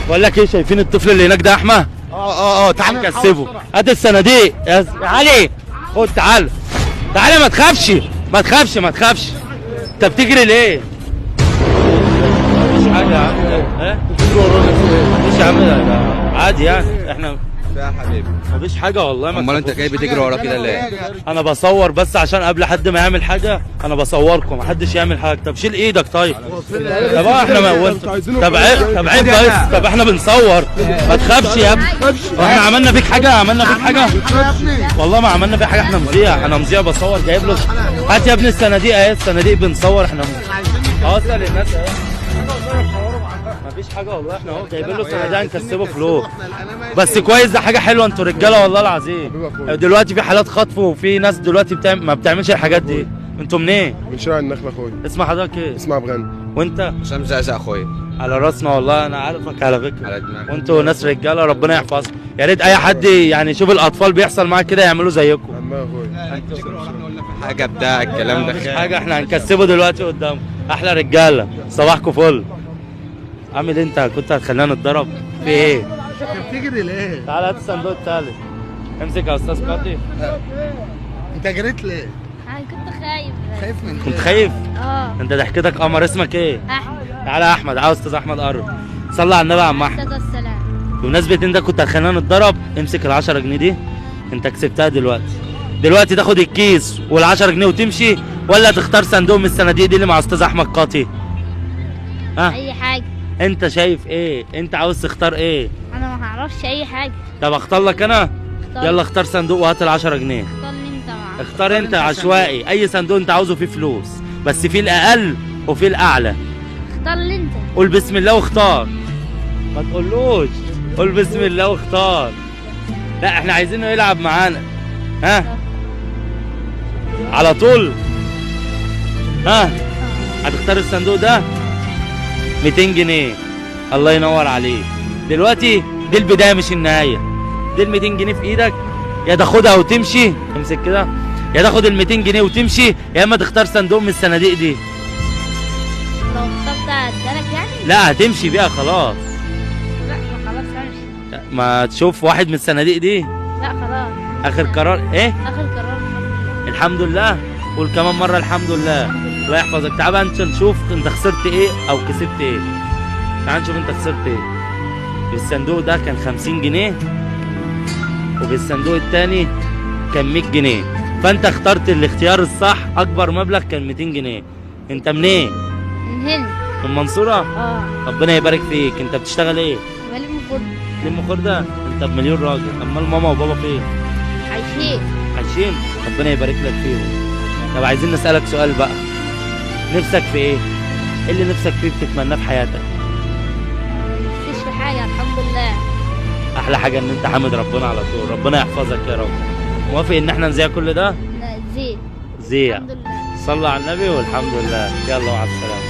بقول لك ايه، شايفين الطفل اللي هناك ده يا احمد؟ تعالى نكسبه. هات الصناديق يا علي، خد تعالى تعالى، ما تخافش ما تخافش ما تخافش. انت بتجري ليه؟ مفيش حاجة يا عم. ايه؟ مفيش يا عم، ده عادي يعني، احنا يا حبيبي مفيش حاجة والله. ما امال انت تخافوش. جاي بتجري ورا كده ليه؟ انا بصور بس عشان قبل حد ما يعمل حاجة انا بصوركم، محدش يعمل حاجة. طب شيل ايدك طيب. طب احنا ما طب عيب، طب عيب بس، طب احنا بنصور، ما تخافش يا ابني. احنا عملنا فيك حاجة؟ عملنا فيك حاجة؟ والله ما عملنا فيك حاجة، احنا مذيع، انا مذيع بصور جايب له. هات يا ابني الصناديق اهي، الصناديق بنصور احنا. اسال الناس اهي، مفيش حاجة والله، احنا اهو جايبين له صناديق نكسبه فلوس. بس كويس، ده حاجة حلوة، انتوا رجاله والله العظيم. دلوقتي في حالات خطف وفي ناس دلوقتي ما بتعملش الحاجات دي. انتوا منين؟ من شارع النخلة اخويا. اسم حضرتك ايه؟ اسمع بغني. وانت؟ حسام زقزق اخويا. على راسنا والله، انا عارفك على فكرة. على دماغك. وانتوا ناس رجاله، ربنا يحفظكم. يا ريت اي حد يعني يشوف الاطفال بيحصل معاه كده يعملوا زيكم. عمال اخويا. حاجة بتاع الكلام ده مفيش حاجة، احنا هنكسبه دلوقتي قدامكم. احلى رجاله، صباحكم فل. عامل ايه انت؟ كنت هتخلينا نتضرب في ايه؟ بتجري ليه؟ تعالى هات الصندوق التالت. امسك يا استاذ قاضي. انت جريت ليه؟ انا كنت خايف. خايف من كنت خايف؟ اه. انت ضحكتك قمر. اسمك ايه؟ احمد. تعالى يا احمد، عاوز استاذ احمد قرب. صلى على النبي يا عم احمد. السلام. بمناسبة انت كنت هتخلينا نتضرب، امسك ال 10 جنيه دي، انت كسبتها دلوقتي. دلوقتي تاخد الكيس وال 10 جنيه وتمشي، ولا تختار صندوق من الصناديق دي اللي مع استاذ احمد قاطي؟ ها؟ اي حاجة. انت شايف ايه؟ انت عاوز تختار ايه؟ انا ما هعرفش اي حاجة. طب اختار لك انا؟ اختار. يلا اختار صندوق وهات ال 10 جنيه. اختار انت معاك. اختار انت عشوائي، اي صندوق انت عاوزه فيه فلوس، بس فيه الاقل وفيه الاعلى. اختار اللي انت. قول بسم الله واختار. ما تقولوش، قول بسم الله واختار. لا احنا عايزينه يلعب معانا. ها؟ على طول. ها؟ هتختار الصندوق ده؟ 200 جنيه. الله ينور عليك. دلوقتي دي البداية مش النهاية. دي ال 200 جنيه في ايدك، يا تاخدها وتمشي، امسك كده، يا تاخد ال 200 جنيه وتمشي، يا اما تختار صندوق من الصناديق دي. لو اخترت هدالك يعني؟ لا هتمشي بيها خلاص. لا ما خلاص همشي. ما تشوف واحد من الصناديق دي. لا خلاص. اخر قرار ايه؟ اخر قرار. الحمد لله. قول كمان مرة الحمد لله. الله يحفظك. تعال بقى انت نشوف انت خسرت ايه او كسبت ايه. تعال نشوف انت خسرت ايه. في الصندوق ده كان 50 جنيه، وفي الصندوق الثاني كان 100 جنيه، فانت اخترت الاختيار الصح، اكبر مبلغ كان 200 جنيه. انت منين؟ من هنا. من المنصورة؟ اه. ربنا يبارك فيك. انت بتشتغل ايه؟ بلم خرده. بتلم خرده؟ انت بمليون راجل. امال ماما وبابا فين؟ عايشين. عايشين؟ ربنا يبارك لك فيهم. طب عايزين نسألك سؤال بقى، نفسك في ايه؟ ايه اللي نفسك فيه بتتمناه في حياتك؟ مفيش في حاجة الحمد لله. احلى حاجة ان انت حامد ربنا على طول، ربنا يحفظك يا رب. موافق ان احنا نذيع كل ده؟ لا زي. زيع. الحمد لله. صلى على النبي والحمد لله. يلا مع السلامة.